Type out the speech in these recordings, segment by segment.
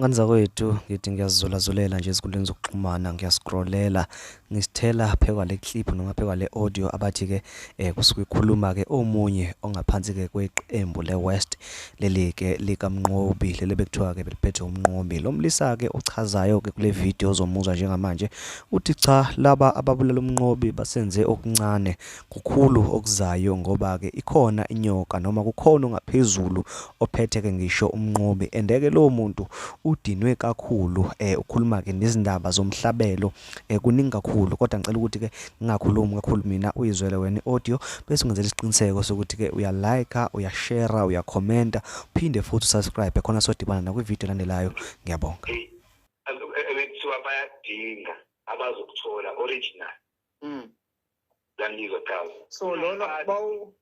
Ngane zakwethu, ngithi ngiyazizulazulela nje ezinkundleni zokuxhumana, ngiyascrollela, ngisithela phekwa le clip noma phekwa le audio abathi-ke kusuke ikhuluma-ke omunye ongaphansi-ke kweqembu le-West leli-ke likaMnqobi, leli bekuthiwa-ke beliphethwe uMnqobi. Lo mlisa-ke ochazayo-ke kule video ozomuzwa njengamanje uthi cha, laba ababulala uMnqobi basenze okuncane, kukhulu okuzayo ngoba-ke ikhona inyoka noma kukhona ongaphezulu ophethe-ke ngisho uMnqobi and-ke lowo muntu udinwe kakhulu ukhuluma-ke nezindaba zomhlabelo kuningi kakhulu kodwa ngicela ukuthi-ke ngingakhulumi kakhulu mina uyizwele wena i-audio bese ungenzela isiqiniseko sokuthi-ke uyalike, uyashare, uyakhomenta uphinde futhi usubscribe khona sodibana nakwividiyo elandelayo. Ngiyabonga. Ebekuthiwa bayadinga abazokuthola original. Langizwa cha. So lona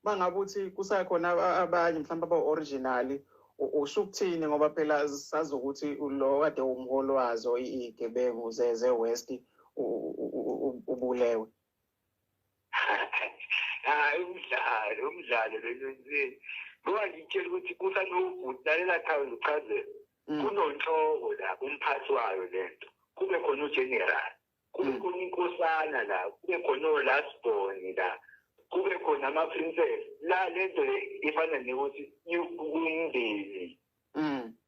bangabe uthi kusakhona abanye mhlawumbe aba-original, usho ukuthini? Ngoba phela sazi ukuthi lo kade umholi wazo iy'gebengu ze-West ubulewe. Hayi, umdlalo lelo nje. Ngoba ngitshela ukuthi kusanobhuti, lalela cha ngichazele. Kunonhloko la umphathi wayo lento. Kube khona ugeneral. Kube khona inkosana la, kube khona o-last born la, kube khona ama-princess la. Lento le ifana nekuthi kumndeni,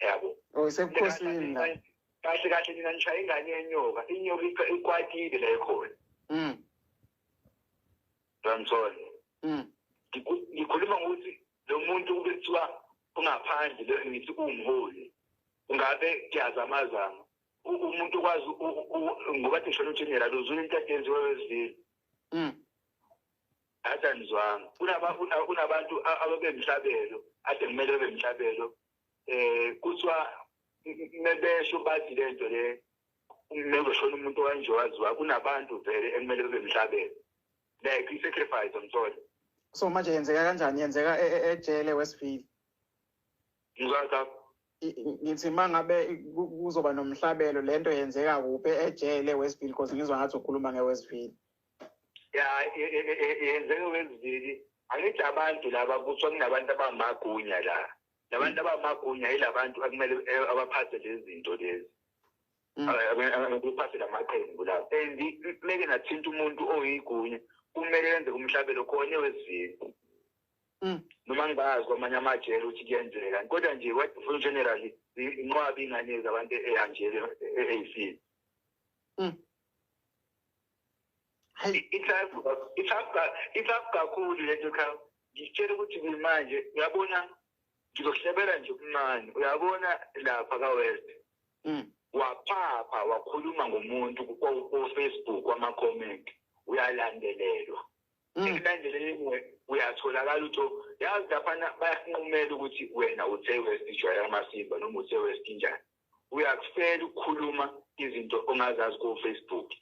yabo. Oh, isebukhosini la. Kahle kahle nina nishaya ingane yenyoka, inyoka ikwatile la ikhona. Uyangithola? Ngikhuluma ngokuthi lo muntu kube kuthiwa ungaphandle lo, ngithi uwumholi, ungabe kuyazamazama umuntu ukwazi ngoba thi ngishona ugeneral uzula into eyenziwe wezivile. Athi anizwanga, kunabantu ababemhlabelo ade kumele bebemhlabelo, kuthiwa mebesho bathi lento le mekushona umuntu kanje waziwa, kunabantu vele ekumele bebemhlabelo, like i-sacrifice, angithola. So manje yenzeka kanjani? Yenzeka ejele Westville? Ngizwa. Ngithi mangabe kuzoba nomhlabelo, lento yenzeka kuphi? Ejele Westville? Because ngizwa ngathi ukhuluma ngeWestville. Ya, yenzeka Westville. Angithi abantu laba kuthiwa kunabantu abamagunya la, labantu abamagunya yilabantu akumele abaphathe lezi zinto lezi, kuphathe lamaqembu la, and meke nathinta umuntu oyigunya kumele yenze umhlabelo khona eWestville. Noma ngingazi kwamanye amajele ukuthi kuyenzeka, kodwa nje what ufuna generally inqwabi ingane zabantu ehanjele eyisile. Ithafu kakhulu lento cha. Ngitshela ukuthi manje uyabona ngizokuhlebela nje okuncane, uyabona lapha ka-West waphapha wakhuluma ngomuntu ku-Facebook, wama-comment, uyalandelelwa. Ekulandeleleni uyatholakala ukuthi yazi laphana bayakunqumela ukuthi wena uthe West ijwayele amasimba noma uthe West injani, uyakufela ukukhuluma izinto ongazazi ku-Facebook.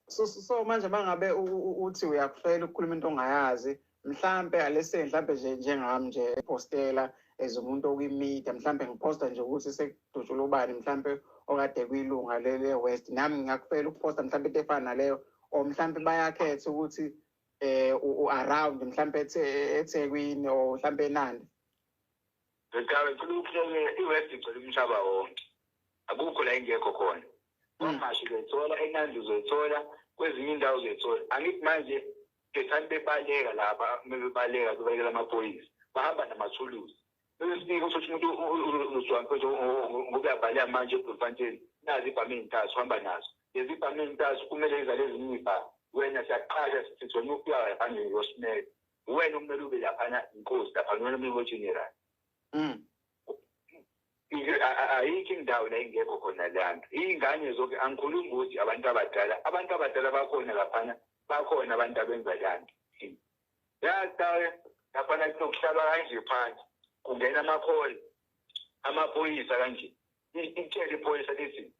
So manje mangabe uthi uyakufela ukukhuluma into ongayazi, mhlambe alese mhlambe nje njengami nje epostela as umuntu okwi-media, mhlambe ngiphosta nje ukuthi sekudutshulwe ubani mhlambe okade kwilunga le-West, nami ngingakufela ukuphosta mhlambe into efana naleyo, or mhlambe bayakhetha ukuthi u-around mhlambe eThekwini or mhlambe eNanda? Ngicela ukuhlekela, i-West igcwele umhlaba wonke, akukho la ingekho khona. KwaMashu uzoyithola, eNandi uzoyithola, kwezinye indawo uzoyithola. Angithi manje bethani bebaleka lapha, bebaleka bebalekela amaphoyisa, bahamba namathuluzi, bebefika uthi umuntu uzwamfethu ngoba uyabhaleka manje eBloemfontein, nazi ibhamu ey'ntathu uhamba nazo, lezi ibhamu ey'ntathu kumele izale ezinye iy'bhamu. Wena siyaqasha, sithi wena ufika laphana uyosimela, wena okumele ube laphana inkosi laphana, wena kumele ube general. Ayikho indawo la ingekho khona leyanto. Iy'ngane zonke, angikhulumi ukuthi abantu abadala, abantu abadala bakhona laphana, bakhona abantu abenza leyanto. Yazi tawe laphana kunokuhlalwa kanje phansi, kungena amakholi amaphoyisa kanje, itshele iphoyisa lithi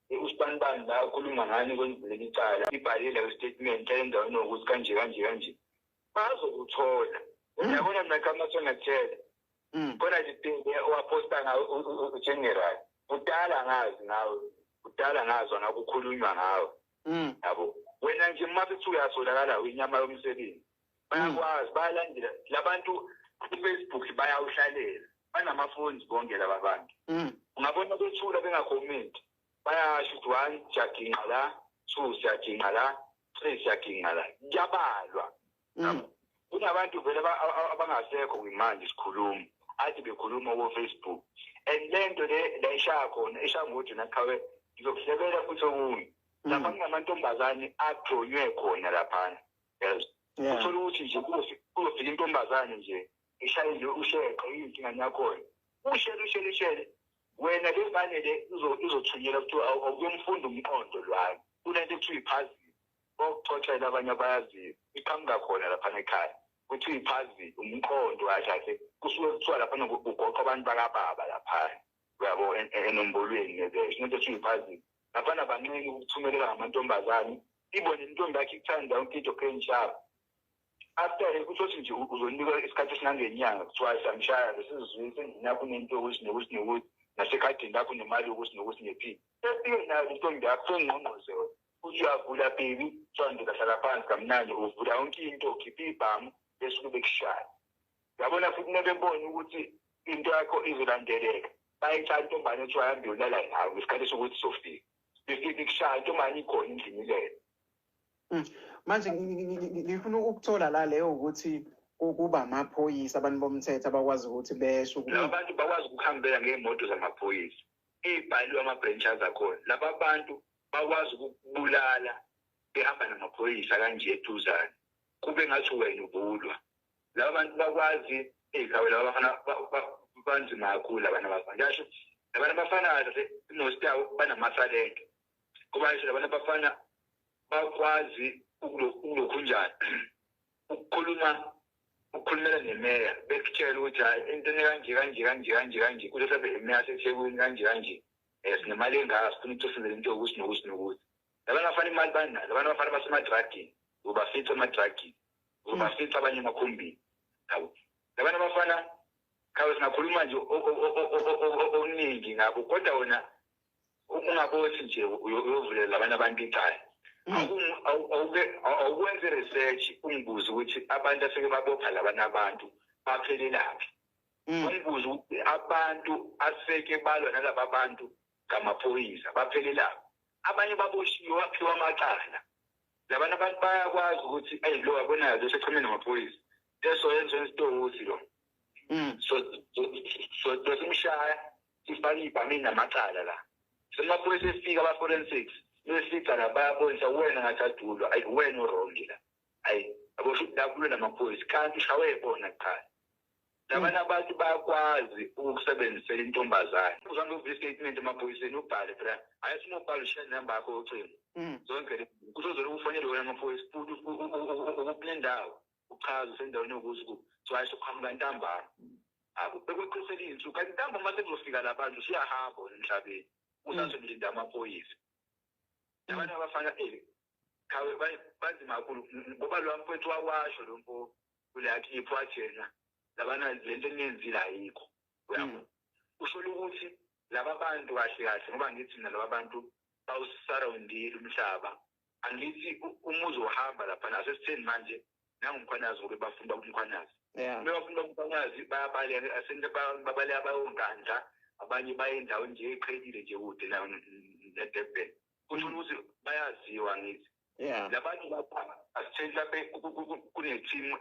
usibanibani la ukhuluma ngani kwenzilela icala, ibhalile kwi-statement endaweni yokuthi kanje kanje kanje, bazokuthola. Uyabona mina kamathi ngiyakutshela, khona nje owaphosta ngawe ugeneral, kudala ngazi ngawe, kudala ngazwa ngakho kukhulunywa ngawe. Yabo wena nje uma bethi uyatholakala inyama yomsebenzi, bayakwazi, bayalandela labantu ku-Facebook, bayawuhlalela. Banamafoni bonke laba bantu. Ungabona bethula bengakhomenti, bayasho ukuthi 1 siyaginqa la, 2 siyaginqa la, 3 siyaginqa la, kuyabalwa. Kunabantu vele abangasekho kwimanje sikhuluma, athi bekhuluma ko-Facebook, and le nto le la ishaya khona ishaya ngokuthi naqhawe. Ngizokuhlebela futhi okunye lapha, kunamantombazane athonywe khona laphana, yes. Uthola ukuthi nje kuzofika intombazane nje ishaye nje usheqe iy'nkinga yakhona, ushele ushele ushele wena, le ngane le izothunyelwa kuthiwa awukuyomfunda umqondo lwayo. Kunento ekuthiwa i-puzzle, bokuxoxela abanye abayaziyo, iqhamuka khona laphana ekhaya, kuthiwa i-puzzle umqondo kahle kahle. Kusuke kuthiwa laphana kugoqwa abantu bakababa laphana, uyabo, enombolweni nebesho into ekuthiwa i-puzzle laphana. Banqeni ukuthumelela ngamantombazane, ibone intombi yakhe ikuthanda yonke into sharp. After kuthothi nje uzonikwa isikhathi esingangenyanga, kuthiwa siyamshaya lesizwise endlini yakho unento yokuthi nokuthi nokuthi, nasekhadini lakho unemali yokuthi nokuthi nephini. Efike nayo intombi yakho sengqongqoze wena, uthi uyavula baby, kuthiwa ndoda hlala phansi kamnandi, uvula yonke into, ukhiphe ibhamu bese kube kushaya. Yabona, futhi nebebona ukuthi into yakho izolandeleka, bayitshaya intombane ethiwa hambe uyolala nawe ngesikhathi sokuthi sofika, befike ikushaya intombane ikhona endlini ilele. Manje ngifuna ukuthola la leyo ukuthi kuba amaphoyisa, abantu bomthetho abakwazi ukuthi besho. Laba bantu bakwazi ukuhambela ngey'moto zamaphoyisa ey'bhaliwe ama-branches akhona. Laba bantu bakwazi ukukubulala behamba namaphoyisa kanje eduzane, kube ngathi wena ubulwa. Laba bantu bakwazi ey'khawe, laba bafana banzima kakhulu. Labana abafana ngisho, labana abafana kahle most yabo banamasalente, kuba ngisho labana abafana bakwazi ukulokhunjani, ukukhuluma, ukukhulumela nemeya, bekutshela ukuthi hayi, into kanje kanje kanje kanje kanje, kuthi mhlawumbe imeya yaseThekwini kanje kanje, sinemali engaka, sifuna ukuthi usenzele into yokuthi nokuthi nokuthi. Labana bafana imali banayo, labana bafana basemadrugini, ubafica emadrugini, ubafica abanye emakhombini, yabo. Labana bafana khawe singakhuluma nje okuningi ngabo, kodwa wona ungabothi nje uyovulela labanye abantu icala. Awukwenze research, ungibuze ukuthi abantu aseke babopha labana abantu baphelelaphi. Ungibuze ukuthi abantu aseke balwa nalaba bantu ngamaphoyisa baphelelaphi. Abanye baboshiwe, baphiwa amacala. Labana abantu bayakwazi ukuthi eyi, lo wabonayo lo secheme namaphoyisa, leso yenziwe isitokuthi lo, so simshaya sifake ibhamini namacala la. Semaphoyisa efika, aba-forensics befika la, bayabonisa wena ngathi adulwa, ayi, wena u-wrong la, ayi, yabo, shuthi la kulwe namaphoyisa kanti ushawe bona kuqala. Labanye abantu bayakwazi ukukusebenzisela intombazane. Uzohambe uvule i-statement emaphoyiseni, ubhale phela, hayi, uma ubhale ushiya inamba yakho yocingo. Zonke le kuzozela ukufonele wena amaphoyisa futhi ukuphi nendawo, uchaze usendaweni yokuthi kuthiwa sokuqhamuka ntambama, abo bekweqisela iy'nsuku, kanti ntambama uma sekuzofika la bantu usuyahamba wena emhlabeni, usazolinda amaphoyisa. Labantu abafana khawe banzima kakhulu, ngoba lo mfowethu wakwasho lo mfo kuleya clip, wathi yena labana lento eniyenzile ayikho, uyabo. Usho ukuthi laba bantu kahle kahle, ngoba ngithi mina laba bantu bawusarawundile umhlaba. Angithi uma uzohamba laphana, asesitheni manje nanguMkhwanazi, ngoba bafuna uMkhwanazi. Bebafuna uMkhwanazi, bayabaleka, asente babaleka bayonkandla, abanye baye endaweni nje eqhelile nje kude nayo neDurban. Kusho ukuthi bayaziwa, ngithi labantu lapha, asitheni lapha kune-team of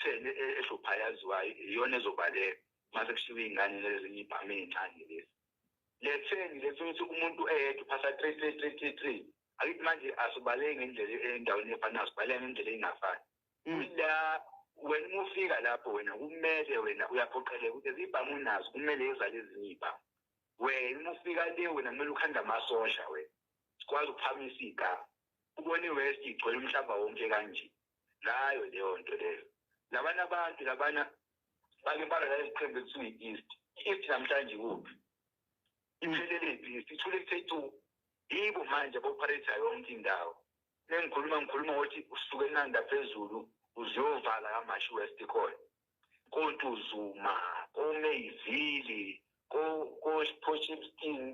10 ehluphayo yaziwayo, iyona ezobaleka mase kushiwo iy'ngane lezinye iy'bhamu ey'ncane lezi. Le 10 le ukuthi umuntu eyedwa uphasa 3 3 3 3 3. Akithi manje asibaleki ngendlela endaweni efanayo, sibaleka ngendlela engafani. La wena uma ufika lapho, wena kumele, wena uyaphoqeleka ukuthi izibhamu unazo kumele ezale ezinye iy'bhamu. Wena uma ufika le, wena kumele ukhande amasosha, wena sikwazi ukuphakamisa igama, ubone i-West igcwele umhlaba wonke kanje ngayo leyo nto leyo. Labana abantu labana bake balwa nalesi qembu ekuthiwa i-East. I-East namhlanje kuphi? Iphelele phi? I-East ithule kuthe tu. Yibo manje abo-operate yonke indawo. Nengikhuluma, ngikhuluma ngokuthi usuke eNanda phezulu uzoyovala kaMashi West khona, koNtuzuma, koMayville, ko-Port Shepstone,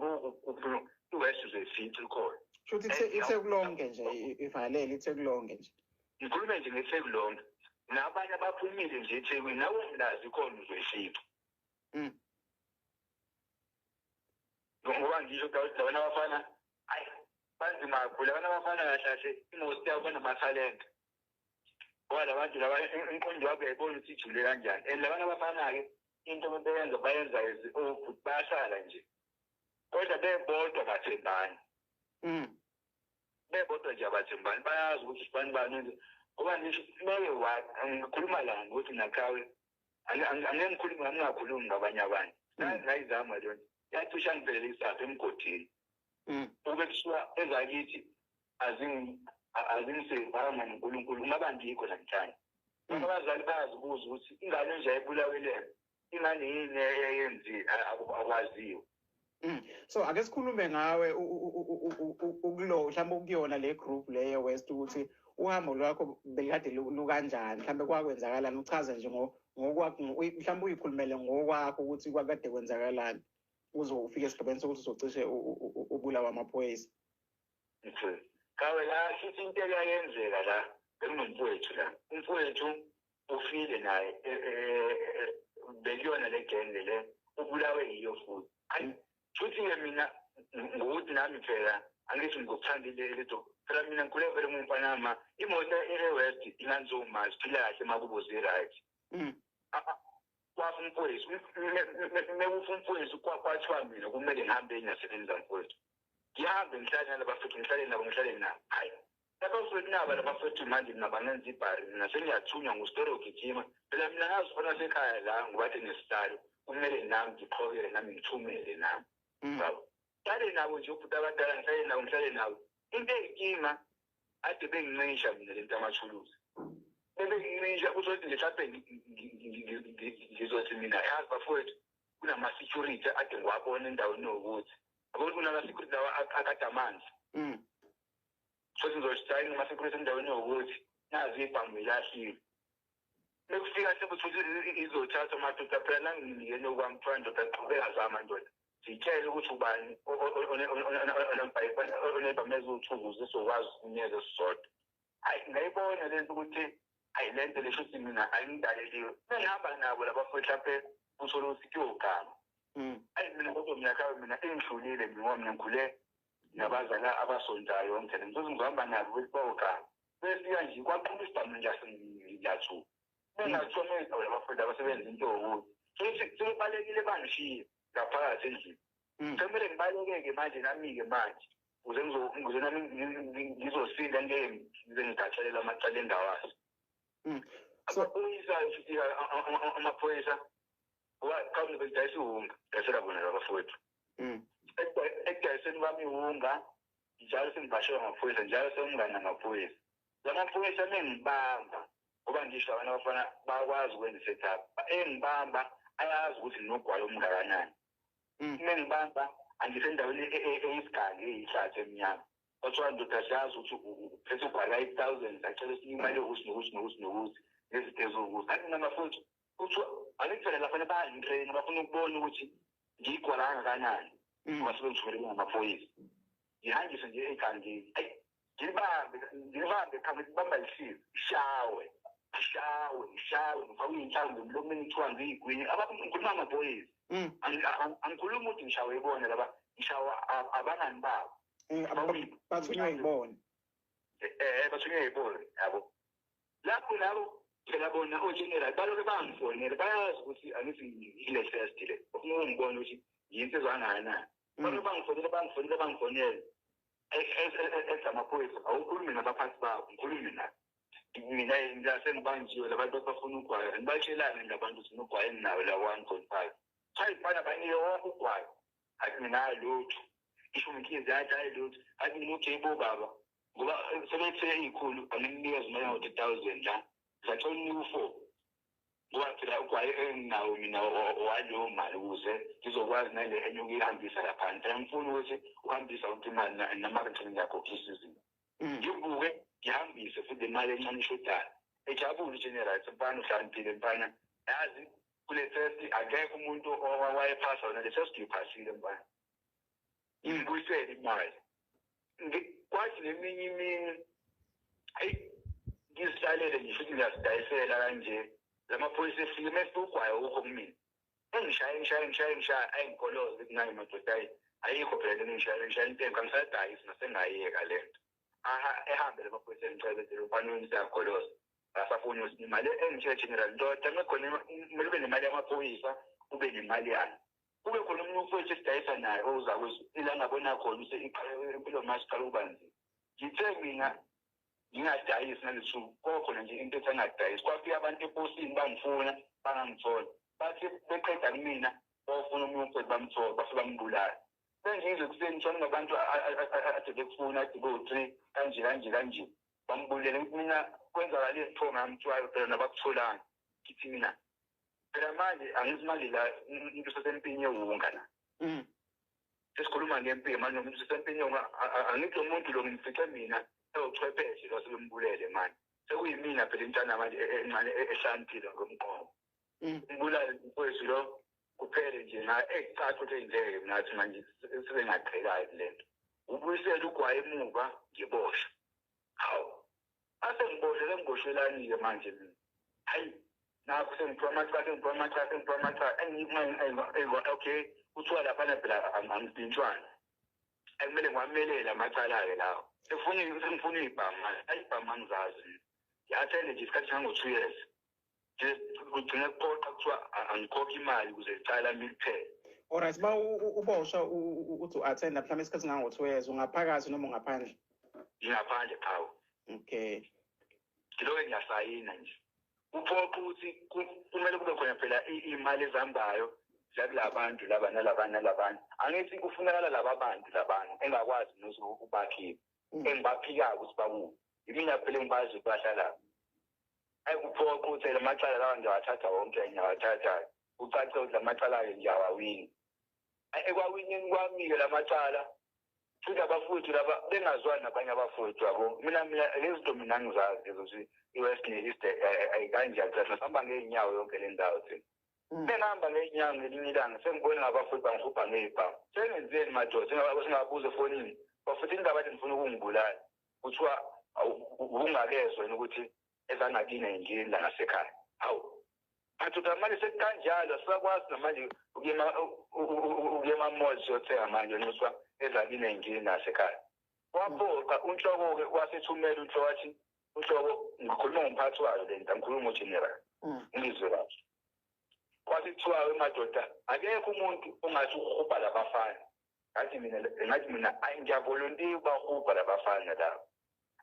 i-West uzoyifica ikhona. Shuthi iTheku lonke nje ivalele, iTheku lonke nje. Ngikhulume nje ngeTheku lonke, nabanye abaphumile nje eThekwini nawoMlazi ikhona uzoyifica. Ngoba ngisho ukuthi labana abafana ayi banzima kakhulu, labana abafana kahle kahle imost yabo banamathalente. Ngoba la bantu laba inqondo yabo uyayibona ukuthi ijule kanjani. And labana abafana-ke into beyenza bayenza obhuti bayahlala nje. Kodwa bebodwa bathembani. Bebodwa nje abathembani, bayazi ukuthi sibani bani. Ngoba ngisho meke ngikhuluma la ngokuthi nakhawe angeke ngikhulume ngingakhulumi ngabanye abantu. Ngayizama leyo nto. Yacisha ngiphelele isapho emgodini. Ube kusuka ezakithi azingisevanga noNkulunkulu kungaba ngikho namhlanje. Abazali bayazibuza ukuthi ingane nje ayibulawelele, ingane yini eyenziwe akwaziwe. So ake sikhulume ngawe ukulo mhlawumbe ukuyona le group le ye-West ukuthi uhambo lwakho belikade lukanjani, mhlawumbe kwakwenzakalani, uchaze nje ngokwakho, mhlawumbe uyikhulumele ngokwakho ukuthi kwakade kwenzakalani uze ufike esigabeni sokuthi uzocishe ubulawa amaphoyisa. Kawe la sithi into eyayenzeka la bekunomfowethu la, umfowethu ufile naye bekuyona le genge le ubulawe yiyo futhi. Futhi-ke mina ngokuthi nami phela angithi ngikuthandile letho phela mina ngikhule vele ngumfanama imoto e-West inganzoma siphila kahle makubo zi-right. Kwafa umfowethu, mekufa umfowethu kwathiwa mina kumele ngihambe ngiyasebenza mfowethu. Ngihambe ngihlale nalabafethu, ngihlale nabo, ngihlale nabo. Hayi, labafethu naba labafethu manje mina bangenza ibhari, mina sengiyathunywa ngusitoro gijima. Phela mina ngazi khona sekhaya la ngoba nesihlalo kumele nami ngiqhokele nami ngithumele nami. Yabo. Ngihlale nabo nje ubhuti abadala, ngihlale nabo, ngihlale nabo. Into eyinkinga ade bengincisha mina lento amathuluzi. Bengincisha uzothi nje mhlawumbe ngizothi mina yazi bafowethu kunama-security ade ngiwabona endaweni yokuthi. Yabo kunama-security lawa akade amanzi. Futhi ngizothi hayi nama-security endaweni yokuthi nazi ibhamu ilahliwe. Bekufika sekuthi izothatha amadoda phela nanginikele okwami kuthiwa ndoda qhubeka zama ndoda. Sitshele ukuthi ubani onebhamu eziwu-2 ukuze sizokwazi ukunikeza esisodwa. Hayi ngayibona lento ukuthi hayi le nto lesho ukuthi mina ayingidaleliwe. Bengihamba nabo labafowethu lapha uthole ukuthi kuyogama. Hayi mina kodwa mina khaya mina engidlulile mina ngoba mina ngikhule nabazali abasontayo yonke le nto. Ngizohamba nabo ukuthi bayogama. Befika nje kwaqhuma isibhamu nje ngiyathuka. Bengathomela labafowethu abasebenza into yokuthi sebebalekile bangishiye ngaphakathi endlini. Sekumele ngibalekeke manje nami-ke manje ukuze nami ngizosinda ngeke ngize ngigaxelele amacala endawazi. Amaphoyisa futhi amaphoyisa qhamuke bedayisa iwunga, dayisela bona labafowethu. Ekudayiseni kwami iwunga njalo sengibashelwa ngamaphoyisa, njalo sengingane namaphoyisa. Lamaphoyisa mengibamba ngoba ngisho abantu abafana bayakwazi ukwenza i-setup. Engibamba ayazi ukuthi nginogwayi omngakanani. Mengibamba angisendaweni eyisiganga eyihlathi emnyama. Kwathiwa ndoda siyazi ukuthi uphethe ugwayi ka-8,000 sacela esinye imali yokuthi nokuthi nokuthi nokuthi nezinto eziwukuthi. Kanti namafuthu kuthiwa angithi phela lafana bayangitreyina bafuna ukubona ukuthi ngiyigwala kangakanani. Ngoba sebengithumelele ngamaphoyisa. Ngihanjiswe nje egangeni. Ayi ngibambe cha ngibamba lisize. Shawe. Shawe, shawe, ngifake iy'nhlamvu emlomeni kuthiwa ngiyigwinye. Ngikhuluma ngamaphoyisa. Angikhulumi ukuthi ngishawe ibona laba, ngishawa abangani babo. Bathunywe yibona. Bathunywe yibona, yabo. Lapho labo phela bona o-general baloke bangifonela, bayazi ukuthi angithi ngile test le. Bafuna ukungibona ukuthi ngiyinsizwa kangakanani. Baloke bangifonela, bangifonela, bangifonela. Amaphoyisa awukhulumi nabaphathi babo, ngikhulume nabo. Mina ngiyasengibanjiwe labantu bafuna ugwayi, ngibatshelane ngabantu ukuthi nogwayi enginawo la 1.5. Hayi mfana banike wonke ugwayi. Hayi mina hayi lutho. Ngisho umkhize yathi hayi lutho. Hayi mina okay bo baba. Ngoba sebethe ikhulu anginikeza imali yango-3,000 la. Ngisacela unika u-4. Ngoba phela ugwayi enginawo mina waleyo mali ukuze ngizokwazi nale enye ukuyihambisa laphana. Phela ngifuna ukuthi uhambisa yonke imali nama ngigcine ngiyakhokhisa izinto. Ngibuke ngihambise futhi imali encane ishodayo. Ejabule uGeneral mfana uhlakaniphile mfana. Yazi kule test akekho umuntu owayephasa wona le test uyiphasile mfana. Ngibuyisele imali. Kwathi neminye imini ayi ngizihlalele nje futhi ngiyasidayisela kanje. Lamaphoyisa efike mefika ugwayi awukho kumina. Engishaya engishaya engishaya engishaya ayingigoloze ukuthi nayi madoda ayi ayikho phela le ngishaya ngishaya into angisadayisi nasengayiyeka le nto. Ehambe le maphoyisa engicela ukuthi umfana wenu siyagoloza asafuni ukuthi imali engitshela general ndoda ngikhona kumele ube nemali yamaphoyisa ube nemali yami. Kube khona omunye umfowethu esidayisa naye oza kwethu ila ngabona khona impilo manje iqala ukuba nzima. Ngithe mina ngingadayisi nalesi kokhona nje into ethi angadayisi. Kwafika abantu eposini bangifuna bangangithola. Bathi beqeda kumina bawufuna omunye umfowethu bamthola base bambulala. Sengizwe kuseni ngithola ngabantu ade bekufuna ade bewu-3 kanje kanje kanje bambulele. Mina kwenzakala isitho ngami kuthiwa phela nabakutholanga. Ngithi mina phela manje angithi manje la umuntu usesempini yewunga la. Sesikhuluma ngempilo manje umuntu usesempini yewunga angithi lo muntu lo ngimfice mina ewuchwepheshe lo sebembulele manje. Sekuyimina phela intwana manje encane ehlaniphile ngomqondo. Umbulale mfowethu lo kuphele nje na ecaca ukuthi ngeke ngathi manje sebengaqhelayo le nto. Ubuyisele ugwayi emuva ngiboshwe. Hawu. Ase ngiboshwe sengiboshelani-ke manje mina. Hayi nakho sengiphiwa amacala sengiphiwa amacala sengiphiwa amacala okay kuthiwa laphana phela angibhintshwana. Akumele ngiwamelele amacala-ke lawo. Sengifuna iy'bhamu manje. Hayi ibhamu angizazi. Ngiyathenda nje isikhathi sango-2 years. Nje kugcine kuphoqa kuthiwa angikhokhe imali ukuze icala lami liphele. Alright, ba uboshwa uthi u-attenda mhlawumbe isikhathi singango-2 years ungaphakathi noma ungaphandle? Ngingaphandle qhawe. Okay. Ngilokhu ngiyasayina nje. Kuphoqa ukuthi kumele kube khona phela iy'mali ezihambayo zakulabantu laba nalaba nalabanye. Angithi kufunakala laba bantu labana engakwazi nokuthi ubakhiphe. Engibaphikayo ukuthi bakubi. Yimina phela engibazi ukuthi bahlala. Ayikuphoqa ukuthi la macala lawa ngiyawathatha wonke ngiyawathatha. Kucace ukuthi la macala-ke ngiyawawina. Ekwawineni kwami-ke la macala futhi abafowethu laba bengazwani nabanye abafowethu yabo. Mina lezi zinto mina angizazi ukuthi i-West ne-East ayikanjani. Sihamba ngey'nyawo yonke le ndawo thina. Bengihamba ngey'nyawo ngelinye ilanga sengibona ngabafowethu bangihubha ngey'bhamu. Sengenzeni madoda singababuza efonini. Bafuthi indaba bathi ngifuna ukungibulala. Kuthiwa ungakezwa yini ukuthi ezangakini ayingeni la ngasekhaya. Hawu. Madoda manje sekukanjalo asisakwazi namanje ukuya ema-mall siyothenga manje nxuswa ezakini ayingeni nasekhaya. Waphoqa unhloko-ke wasethumela unhloko wathi unhloko ngikhuluma ngomphathi wayo le nto angikhulumi ngo-general. Ngizwe kahle. Kwathi kuthiwa madoda akekho umuntu ongathi uhubha labafana. Ngathi mina ngiyavolontiya ukubahubha labafana laba.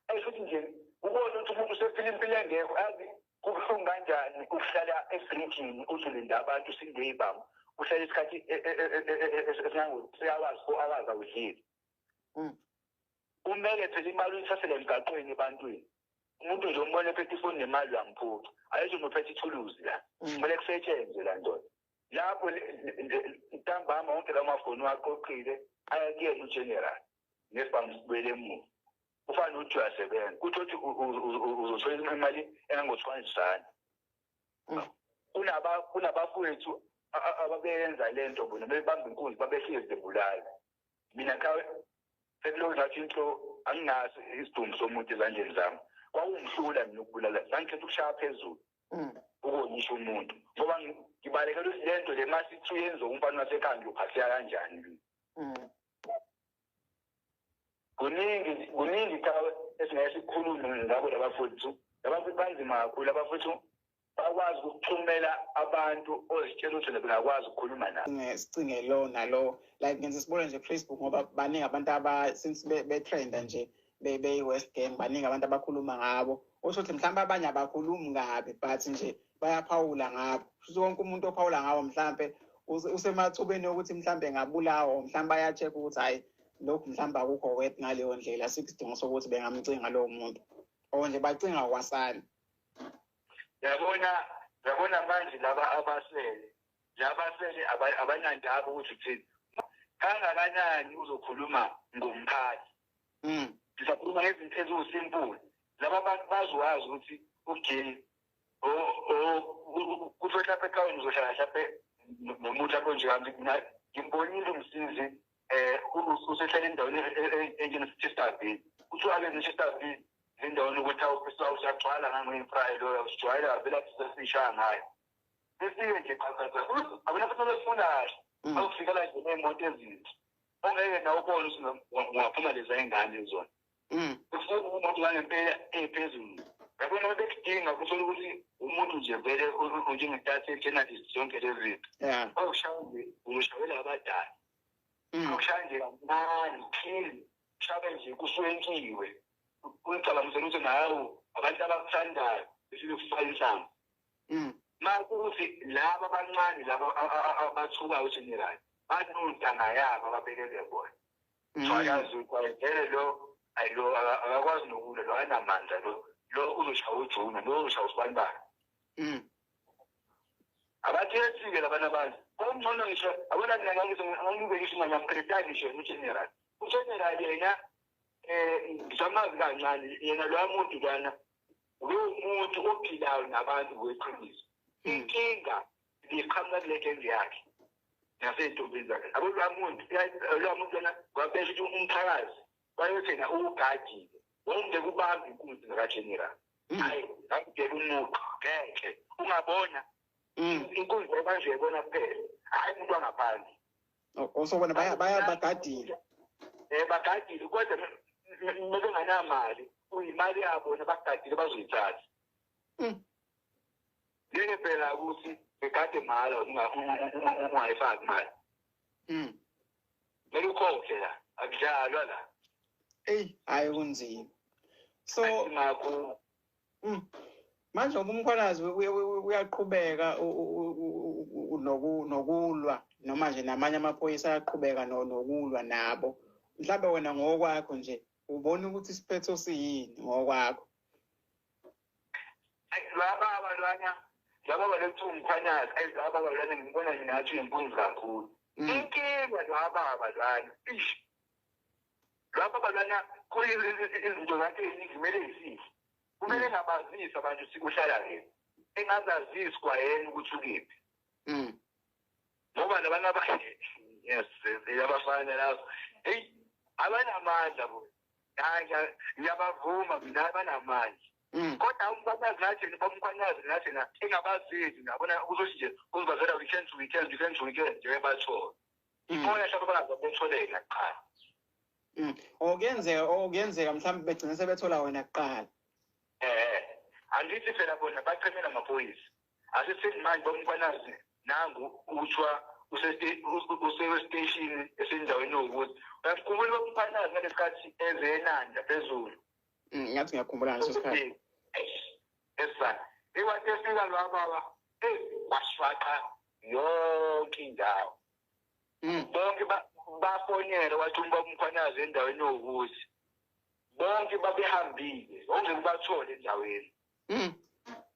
Ayi futhi nje ubone ukuthi umuntu usephila impilo engekho azi kubuhlungu kanjani ukuhlala efrijini uthi ulinda abantu singeyibamba. Uhlala isikhathi esingango-3 hours 4 hours awudlile. Kumele phela imali uyithathele emgaqweni ebantwini. Umuntu nje umbone ephethe ifoni nemali uyamphuca. Ayisho nophethe ithuluzi la. Kumele kusetshenzwe la ndoda. Lapho ntambama wonke lawo mafoni waqoqile aya kuyena ugeneral nesibhamu sibuyele emuva. Ufana nokuthi uyasebenza. Kuthi uthi uzothola imali engango-200 rand. Kunabafowethu ababeyenza le nto bona bebamba inkunzi babehlezi bebulala. Mina khawe sekulokhu ngathi into anginaso isidumbu somuntu ezandleni zami. Kwakungihlula mina ukubulala. Sangikhetha ukushaya phezulu ukuonyisha umuntu ngoba ngibalekela ukuthi le nto le masithi uyenziwa umfana wasekhaya ngiyophatheka kanjani mina. Kuningi cha esingeke sikhulume ngabo labafowethu. Labafowethu banzima kakhulu. Labafowethu bakwazi ukuthumela abantu ozitshela ukuthi bengakwazi ukukhuluma nabo. Sicinge lo nalo like ngenze sibone nje Facebook ngoba baningi abantu aba since betrenda nje be-West Gang baningi abantu abakhuluma ngabo. Usho ukuthi mhlawumbe abanye abakhulumi kabi but nje bayaphawula ngabo. Kusho wonke umuntu ophawula ngabo mhlambe usemathubeni ukuthi mhlambe ngabulawa mhlambe baya-check ukuthi hayi lokhu mhlawumbe akukho worth ngaleyo ndlela sikudingo sokuthi bengamcinga lowo muntu. Or nje bacinga kwasani. Yabona manje laba abasele abanandaba ukuthi uthini. Kangakanani uzokhuluma ngomphathi. Ngisakhuluma ngezinto eziwusimple. Laba bantu bazowazi ukuthi okay kuthiwa mhlawumbe ekhaya uzohlala mhlawumbe nomuntu apho nje ngimbonile umsizi usehlala endaweni enjenge-Chesterville. Kuthiwa ake nge-Chesterville endaweni ukuthi usagcwala ngangoyimfrayi loyo usijwayela vele athi sesishaya ngayo. Befike nje qaqaqa abona futhi befuna kahle. Bazokufikela nje ney'moto ezinhle ongeke nawe ubone ukuthi ungaphuma leza y'ngane zona. Ufuna umuntu wangempela ephezulu, yabona, bekudinga kuthola ukuthi umuntu nje vele unjengentatheli, journalist, zonke lezi zinto. Bazokushaya nje, uzoshayela abadala. Bakushaya nje kancane clean, kushabe nje kuswenkiwe, uyicabangisela ukuthi nawe abantu abakuthandayo befike kufaka inhlamvu. Makuthi laba abancane laba abathukayo ugeneral banontanga yabo ababekele bona. So ayazi ukuthi vele lo ayi lo akakwazi nokulwa, lo anamandla, lo uzoshaya ujuna, lo uzoshaya usibanibani. Abathethi-ke labana abantu okungcono ngisho abona mina ngangibe ngisho ngiyamkredita ngisho ugeneral. Ugeneral yena ngisamazi kancane yena loya muntu lwana, lowo muntu ophilayo nabantu ngokweqiniso. Inkinga liqhamuka kule genge yakhe nasey'ntombini zakhe. Yabo loya muntu lona kwabesho ukuthi umphakathi wayethi yena uwugadile, wawungeke ubambe inkunzi ngakageneral. Hayi, ngangibheka umuqo ngeke ungabona inkunzi kanje yebona kuphela, hhayi umuntu wangaphandle. Osobona baya bagadile. Bagadile, kodwa mebenganamali kuyimali yabo nabagadile bazoyithatha. Ngeke phela ukuthi begade mahhala ungayifaki imali. Kumele ukhokhe la, akudlalwa la. Eyi, hayi, kunzima. So ngakho Manje ngoba uMkhwanazi uyaqhubeka nokulwa noma nje namanye amaphoyisa ayaqhubeka nokulwa nabo. Mhlawumbe wena ngokwakho nje ubona ukuthi isiphetho siyini ngokwakho? Laba abalwana laba balethu uMkhwanazi, ayi, laba abalwana ngibona nje ngathi uyimpunzi kakhulu. Inkinga laba abalwana, ish, laba abalwana izinto zakhe eziningi kumele yisihle, kumele engabazisi abantu ukuthi uhlala kephi, engazazisi kwayena ukuthi ukephi. Ngoba labantu abanye, yes, abafana labo, heyi, abanamandla bo. Hayi, ngiyabavuma mina, abanamandla. Kodwa uMkhwanazi nathi, uMkhwanazi nathi na engabazisi nabona uzothi nje uzibazela weekend to weekend, weekend to weekend, nje bathola. Ibona mhlawumbe bangaze bethole yena kuqala. Okuyenzeka mhlawumbe begcine sebethola wena kuqala. Angithi phela bona bachemela amaphoyisa. Asithi manje boMkhwanazi nangu kuthiwa use-station esendaweni yokuthi uyakhumbula boMkhwanazi ngalesikhathi eze eNanda phezulu. Ngathi ngiyakhumbula ngaleso sikhathi. Esa iwathi efika lo baba, kwashwaqa yonke indawo. Bonke bafonela wathi uMkhwanazi endaweni yokuthi bonke babehambile, ongeke ubathole endaweni.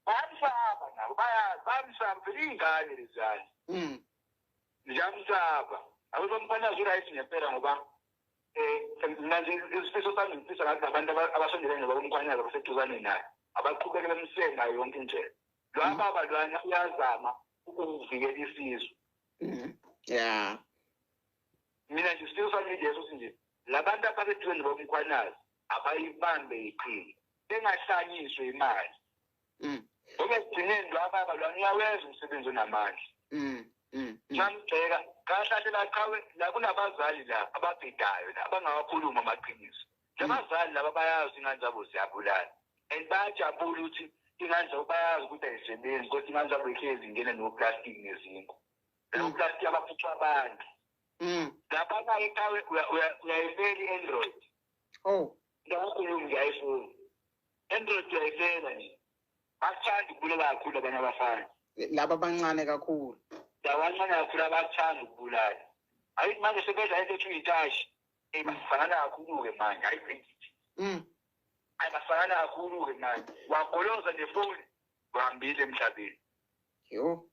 Bayamsaba nabo, bayazi, bayamsaba phela iy'ngane leziyana. Ziyamsaba abo boMkhwanazi. U-right ngempela ngoba mina nje isifiso sami ngifisa ngathi abantu abasondelene nobaba abaseduzane naye abaqhubeke bemseke ngayo yonke indlela. Lo baba lwana uyazama ukuvikela isizwe. Mina nje isifiso sami leso, ukuthi nje labantu abaseduze nobaMkhwanazi abayibambe iqhinga, bengahlanyiswe imali. Ngoba ekugcineni lo baba lwana uyawenza umsebenzi onamandla. Ngamgxeka kahle la, qhawe la, kunabazali la ababhedayo la abangawakhuluma amaqiniso. Labazali laba bayazi ingane zabo ziyabulala and bayajabula ukuthi ingane zabo, bayazi ukuthi ayisebenzi, kodwa ingane zabo ihlezi ingene noplastic nezinkwa labo plastic abaphucwa abantu. Laphana-ke qhawe uyayifela i-Android. Oh. Ngakhulumi ngiyayifuna Android, uyayifela nje, bakuthanda ukubulala kakhulu abanye abafana. Laba abancane kakhulu. Labancane kakhulu abakuthanda ukubulala. Hayi, manje sebedla into ethi uyitashi, basangana kakhulu-ke manje, hayi bhendithi. Hayi, basangana kakhulu-ke manje, wagoloza nefoni, uhambile emhlabeni. Yo.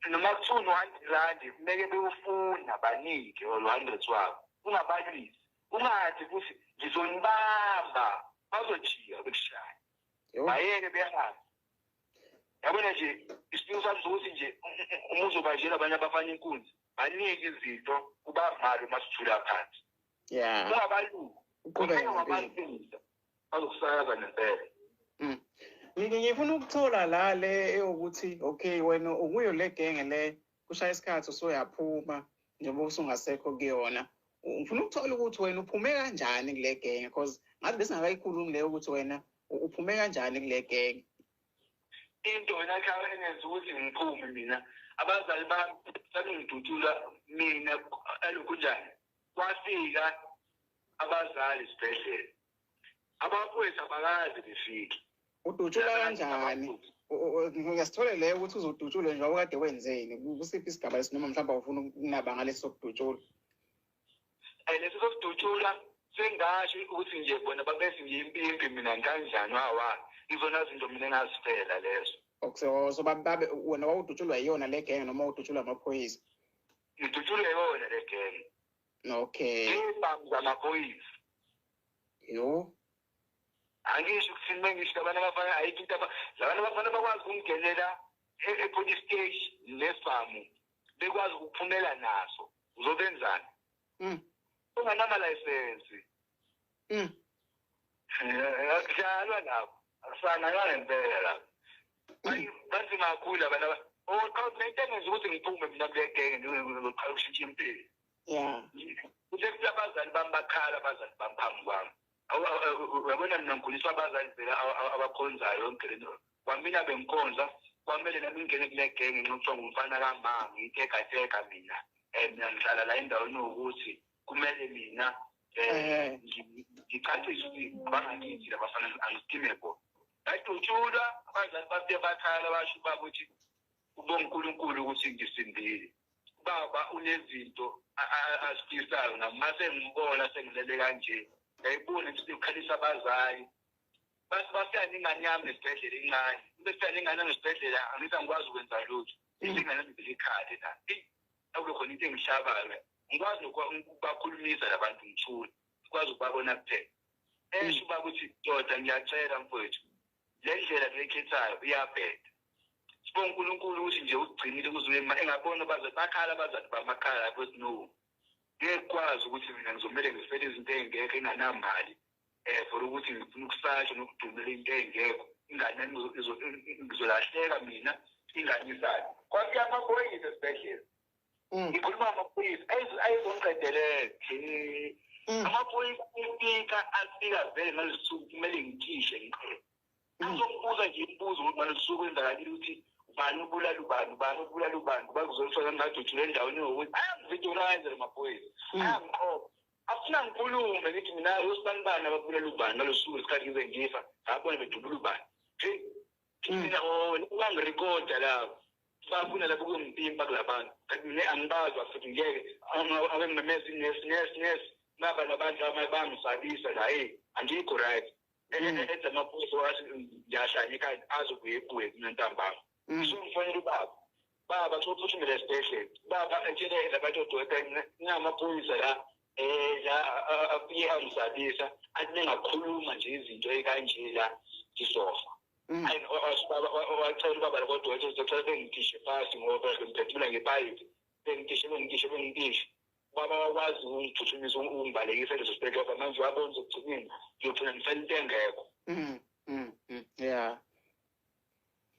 Noma kuthiwa uno-100 rand, kumele bewufuna banike or 100 wabo, ungabalisi, ungathi futhi ngizonibamba, bazojika bekushaya. Yo. Bayeke behambe, yabona nje isifiso sami sokuthi nje uma uzobanjela abanye abafana inkunzi, banike izinto, ubavale uma sithula phansi. Ungabaluki. Uqhubeke nempilo. Ungabalisa, bazokusakaza ngempela. Ngifuna ukuthola la le eyokuthi okay wena ukuyo le genge le kushaya isikhathi usuyaphuma njengoba usungasekho kuyona. Ngifuna ukuthola ukuthi wena uphume kanjani kule genge, because ngathi besingakayikhulumi leyo ukuthi wena uphume kanjani kule genge. Into wena khaya engenza ukuthi ngiphume mina, abazali bami sebengidutshula mina elokhunjani. Kwafika abazali esibhedlela, abafowethu abakaze befike. Udutshula kanjani? Ngiyasithole leyo ukuthi uzodutshulwa nje kade wenzeni, kusiphi isigaba lesi, noma mhlawumbe awufuna ukunaba ngalesi sokudutshula? Lesi sokudutshula sengasho ukuthi nje bona babesi ngiyimpimpi mina kanjani, wawa izona zinto mina engazifela lezo. So babe wena wawudutshulwa yiyona le genge noma udutshulwa amaphoyisa? Ngidutshulwe yona le genge. Okay. Ibhamu zamaphoyisa. Yo. Angisho ukuthi mengisho abantu abafana ayikho into labantu abafana bakwazi ukungenela e-police station nesibhamu, bekwazi ukuphumela naso. Uzobenzani? Unganama license. Akudlalwa lapho. Akusananywa ngempela lapho. Banzima kakhulu abantu oqhawe into engenza ukuthi ngiphume mina kule genge ngizoqala ukushintsha impilo. Yeah. Kuthe kufika abazali bami bakhala, abazali bami phambi kwami. Uyabona mina ngikhuliswa abazali vele abakhonzayo yonke le nto. Kwamina bengikhonza, kwamele nami ngingene kule genge ngenxa kuthiwa ngumfana kamama, ngiyitekateka mina. Mina ngihlala la endaweni yokuthi kumele mina ngicacise ukuthi abangakithi labafana angisikime bona. Badutshulwa, abazali bafike bakhala basho ubaba ukuthi ubonga uNkulunkulu ukuthi ngisindile. Baba unezinto azifisayo nami mase ngibona sengilele kanje. Ngiyayibona ukuthi ukhalisa abazali. Base bafika nengane yami esibhedlela encane. Bese nengane yami esibhedlela angithi angikwazi ukwenza lutho. Ingane yami ikhale la. Akukho khona into engishabayo. Ngikwazi ukubakhulumisa labantu ngithule. Ngikwazi ukubabona kuphela. Esho ubaba ukuthi ndoda ngiyacela mfowethu. Le ndlela leyikhethayo iyabheda. Sibonga uNkulunkulu ukuthi nje ugcinile kuze engabona abazali bakhala, abazali bamakhala ukuthi no. Ngeke kwazi ukuthi mina ngizomele ngifele izinto ezingekho enganamali. For ukuthi ngifuna ukusasha nokudumela into engekho. Ingane yami ngizolahleka mina, ingane isale. Kwafika amaphoyisa esibhedlela. Ngikhuluma amaphoyisa ayizongiqedelela. Amaphoyisa afika afika vele ngalolu suku kumele ngithishe ngiqede. Azongibuza nje imibuzo ukuthi ngalolu suku kwenzakalile ukuthi ubani ubulala ubani, ubani ubulala ubani, kuba kuzolifaka ngadutshula endaweni yokuthi ayangivitolayize la maphoyisa. Ayangiqopha. Afuna ngikhulume ngithi mina usibanibani ababulala ubani ngalolu suku isikhathi ngize ngifa, ngabona bedubula ubani. Hey, mina bangirekhoda lapho. Bafuna lapho ukungipimpa kulabantu. Kanti mina angibazi futhi ngeke abememeza nesi nesi nesi naba labantu abangisabisa la, hey angikho right. Enza amaphoyisa wathi ngiyahlanya ekhaya azobuye ebuye mina ntambama. So ngifonela ubaba. Baba sophuthumela esibhedlela. Baba etshele labantu odokotela nginamaphoyisa la la afike angisabisa athi ningakhuluma nje izinto ekanje la ngizofa. Hayi wacela ubaba kodwa uzocela bengithishe phansi ngoba ngiphethula ngepayipi. Bengithishe. Baba wakwazi ukungiphuthumisa ungibalekise leso sibhedlela manje wabona ukugcineni ngiyogcina ngifela into engekho. Yeah.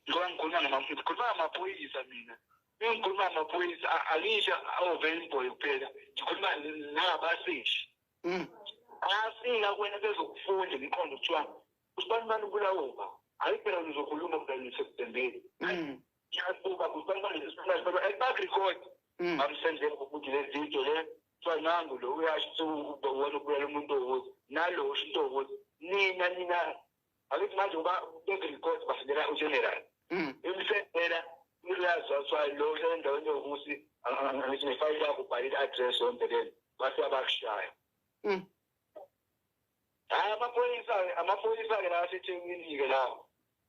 Ngoba ngikhuluma ngamaphoyisa mina. Ngikhuluma ngamaphoyisa alisha oVainboy kuphela. Ngikhuluma nangabasishi. Afika kuwena bezokufunda imiqondo kuthiwa usibanibani ubulawa uba. Hayi phela uzokhuluma phela ngisekuthembeni. Ngiyabuka usibanibani usibanibani bakurecord. Bamsendele ukuthi le video le kuthiwa nangu lo uyasho ukuthi ubulala umuntu owukuthi nalo usho into owukuthi nina akithi manje uba bekurecord basendela ugeneral. Imsendela uyazi kuthiwa lo uhlala endaweni yokuthi angithi nefayili yakho ubhalile i-address yonke lena base abakushaya. Hayi amaphoyisa-ke lawa aseThekwini-ke lawo.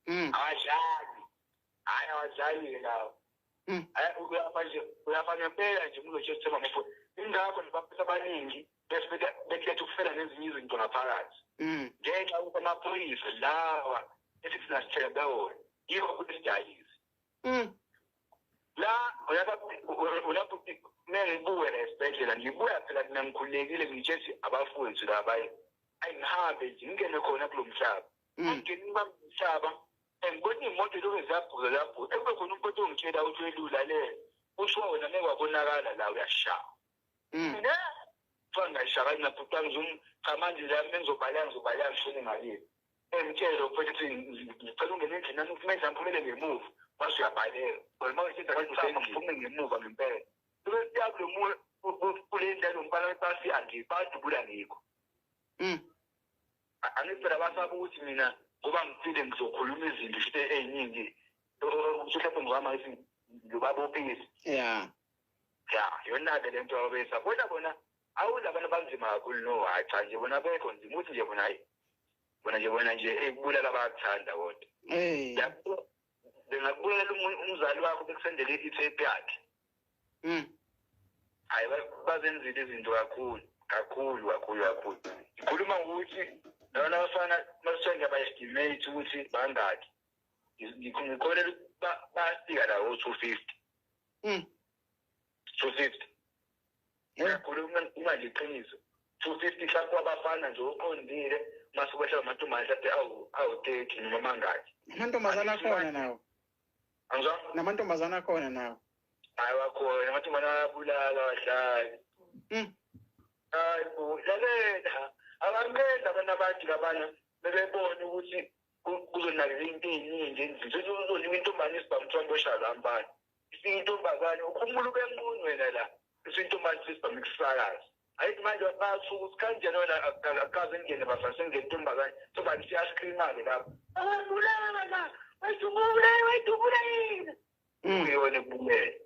Awadlali. Hhayi awadlali-ke lawo. Uyafa ngempela nje umuntu othi amaphoyisa. Ingakho nje abaningi bekhetha ukufela nezinye izinto ngaphakathi. Ngenxa yokuthi amaphoyisa lawa esithi thina sithembe wona yikho futhi sidayise. La ulapho kumele ngibuye la esibhedlela, ngibuya phela mina ngikhululekile ngitshe abafowethu laba ayingihambe nje ngingene khona kulo mhlaba. Angingeni umhlaba Ngibona iy'moto lokhu ziyabhuza ziyabhuza, ekube khona umuntu ongitshela ukuthi welula le, kuthiwa wena ngeke wabonakala la uyashaya. Ne? Kuthiwa ngingayishaya ngingabhuta cha manje la mengizobaleka ngizobaleka ngishone ngalile. Engitshele mfethu ukuthi ngicela ungene endlini nami ufuna endlini ngiphumele ngemuva. Mase uyabaleka. Wena uma usithi akade ngiphume ngemuva ngempela. Bese siya kulo muntu kule ndlela lomfana wepasi nje badubula ngikho. Angithi phela basaba ukuthi mina ngoba ngifile ngizokhuluma izinto shite ey'ningi ukuthi mhlawumbe ngizama ukuthi ngibabophise. Yeah. Ya, yona-ke le nto ababeyisaba. Bona bona awula abantu abanzima kakhulu no, hayi cha nje bona abekho nzima ukuthi nje bona hayi. Bona nje bona nje ekubulala bayakuthanda kodwa. Bengakubulala umzali wakho bekusendele i-tape yakhe. Hayi bazenzile izinto kakhulu, kakhulu, kakhulu, kakhulu. Ngikhuluma ngokuthi lona abafana masithiwa ngiyaba-estimate ukuthi bangaki. Ngikholelwa bayafika la ko-250. 250. Ngiyakhuluma ngikhuluma nje iqiniso. 250 mhlawumbe abafana nje oqondile mase kwehla amantombazane mhlawumbe awu-30 noma mangaki. Amantombazane akhona nawo. Angizwa? Namantombazane akhona nawo. Hayi wakhona, amantombazane ayabulala awadlali. Hayi bo, lalela. Abanqeda abantu abantu labana bebebona ukuthi kuzonakekela into ey'ningi endlini. Sethi uzonika intombazane isibhamu kuthiwa ngiyosha la mfana. Ifike intombazane, ukhumula ube nqunu wena la. Bese intombazane isibhamu ikusakaza. Ayithi manje bathuka ukuthi kanjani wena akukaze ngene bafana sengene intombazane. Intombazane isiyascreama-ke lapho. Ababulala la, bayidubule, bayidubule yini? Uyona ekubulele.